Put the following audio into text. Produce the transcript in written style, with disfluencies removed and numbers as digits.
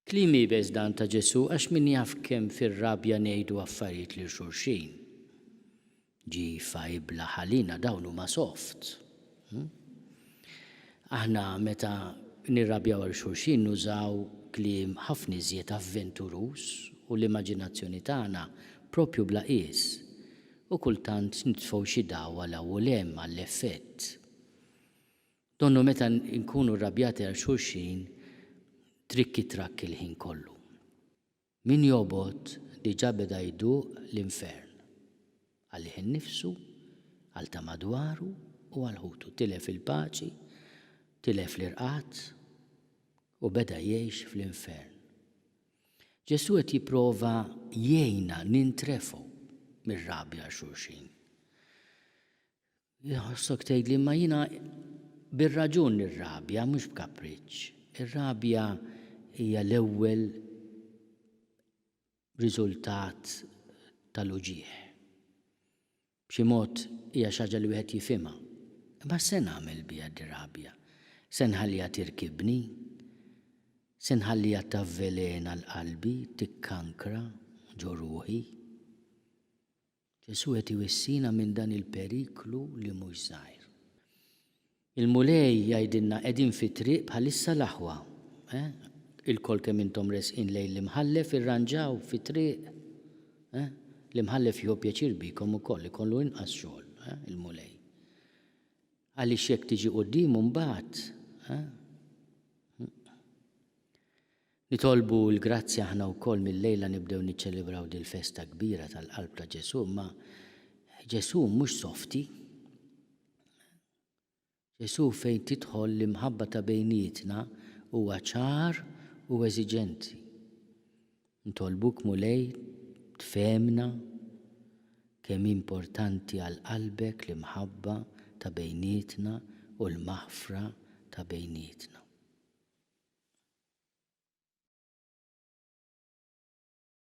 Kliem iebes dan ta' Ġesù għax min jaf kemm fir-rabja ngħidu affarijiet lil xulxin. Ġifa, iblah, għalina dawn huma soft. Aħna meta nirrabjaw għal xulxin nużaw kliem ħafna iżjed avventuruż u l-immaġinazzjoni tagħna propju bla qies u kultant nitfgħu xi dagħwa 'l hawn u 'l hemm għall-effett. Donnu meta nkunu rrabjati għal xulxin trikki trakki l-ħin kollu. Min jobgħod diġà beda jduq l-infern. Għalih innifsu, għal ta' madwaru u għal ħutu. Tilef il-paċi, tilef l-irqad u beda jgħix fl-infern. Ġesù qed jipprova jgħinna nintrefgħu mir-rabja għal xulxin. Jħossok tgħidli imma jiena bir-raġun nirrabja mhux b'kapriċċ. Ir-rabja hija l-ewwel riżultat tal-uġigħ. B'xi mod hija xi ħaġa li wieħed jifhimha. Imma x'se nagħmel biha dir-rabja? Se nħalliha tirkibni? Se nħalliha tavvelena l-qalbi, tikkankra ġo ruħi? Ġesù qed iwissina minn dan il-periklu li mhux żgħir. Il-Mulej jgħidilna qegħdin fit-triq bħalissa l-aħwa, eh? Ilkoll kemm intom resqin lejn l-Imħallef irranġaw fit-triq, eh? L-Imħallef jieħu pjaċir bikom ukoll, ikollu inqas xogħol, eh? Il-Mulej. Għaliex jekk tiġi quddiemu mbagħad, eh? Nitolbu l-grazzja aħna wkoll mil-lejla nibdew niċċelebraw dil-festa kbira tal-Qalb ta' Ġesù, imma Ġesù mhux softi. Ġesù fejn tidħol l-imħabba ta' bejnietna huwa ċar u eżiġenti. Nitolbuk Mulej tfehmna kemm hi importanti għal qalbek l-imħabba ta' bejnietna u l-maħfra ta' bejnietna.